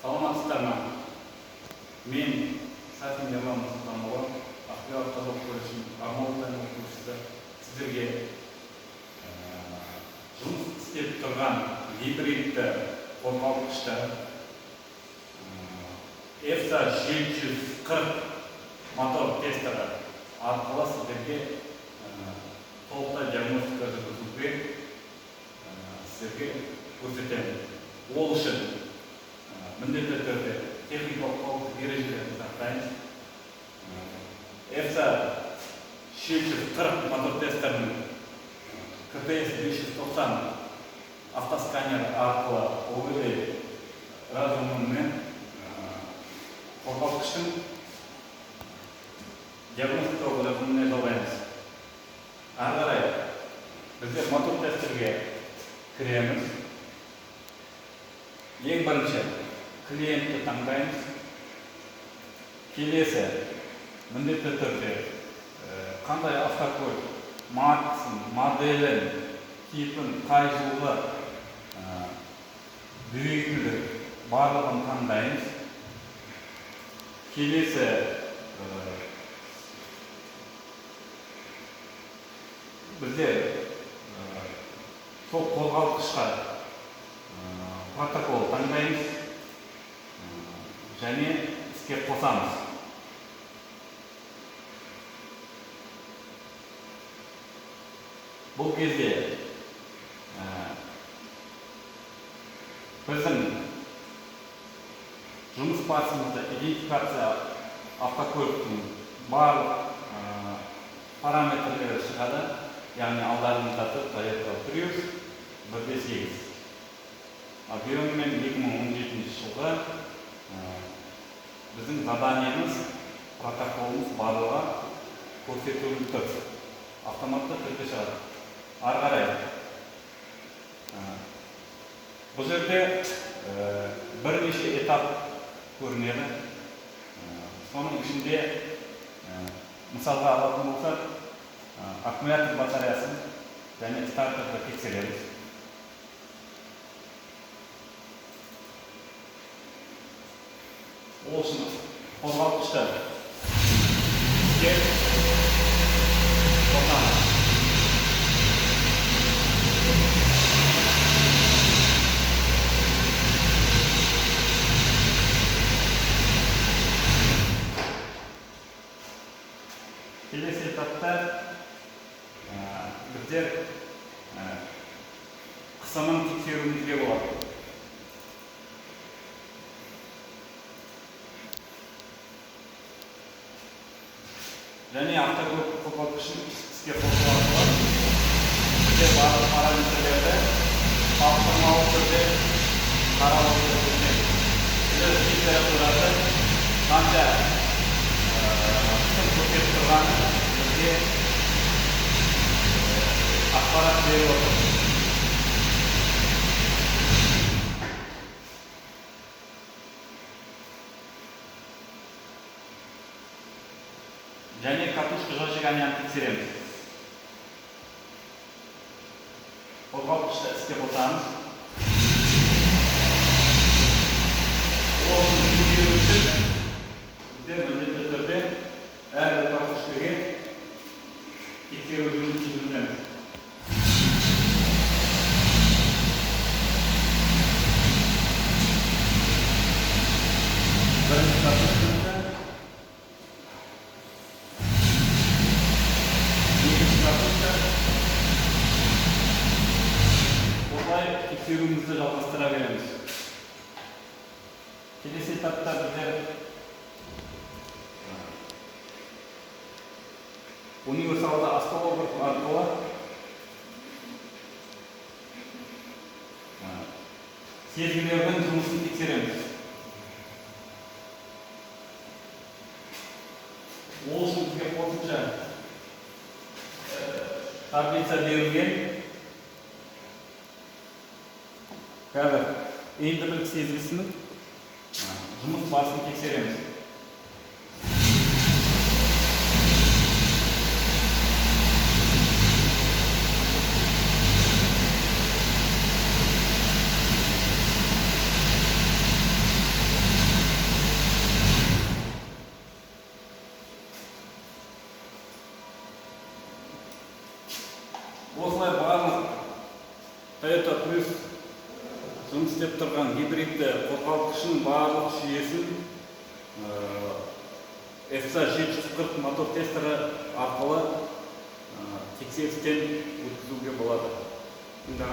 Саламатсыздар ма? Мен Сафин Ерлан Нұрсұлтанұлы, Ақтөбе автожол колледжінің арнаулы оқытушысы. Сіздерге жұмыс істеп тұрған гибридті қозғалтқышты EFSA 740 мотор тестері арқылы сіздерге толықтай диагностика жүргізуге сіздерге көрсетемін. Ол үшін міндетті түрде техникалық қауіпсіздік ережелерін сақтаймыз. EFSA 740 мотор тестерінің КТС 590 автосканер арқылы ОВД разумымен қозғалтқыштың диагностикалық режиміне жалғаймыз. Ары қарай біздер мотор тестерге кіреміз. Ең бірінші клиентті таңдаймыз. Келесі міндетті түрде қандай автокөлік, маркасын, моделін, типін, қай жылғы двигательді барлығын таңдаймыз. Келесі біздер сол қозғалтқышқа протокол таңдаймыз және іске қосамыз. Бұл кезде біздің жұмыс барысымызда идентификация автокөліктің барлық параметрлері шығады. Яғни алдарыңызда тұр Toyota Prius 1.8 объемымен 2017 жылғы. Біздің заданиеміз, протоколымыз барлығы көрсетіліп тұр. Автоматты түрде шығады. Ары қарай бұл жерде бірнеше этап көрінеді. Соның ішінде мысалға алатын болсақ, аккумулятор батареясын және стартерді тексереміз. Ол үшін қозғалтқышты іске қосамыз. Келесі этапта біздер қысымын тексеруімізге болады. Және автокөлік қозғалтқышын іске қосу арқылы біздер барлық параметрлерді салыстырмалы түрде қарап отырып, температурасы қанша қысым көрсетіп тұрғаны бізге ақпарат беріп отыр. Және катушка зажиганияны тексереміз. Қозғалтқышты іске қосамыз. Ол үшін тексеру үшін біздер міндетті түрде әрбір катушкаге тексеру жұмысын жүргіземіз. Бірінші катушканы, екінші катушка, осылай тексеруімізді жалғастыра береміз. Келесі этапта біздер универсалды осциллограф арқылы сезгілердің жұмысын тексереміз. Ол үшін бізге қосымша таблица берілген. Қазір ендірлік сезгісінің жұмыс барысын тексереміз. Осылай барлық Toyota Prius жұмыс істеп тұрған гибридті қозғалтқышының барлық жүйесін FSA 740 мотор тестері арқылы тексерістен өткізуге болады.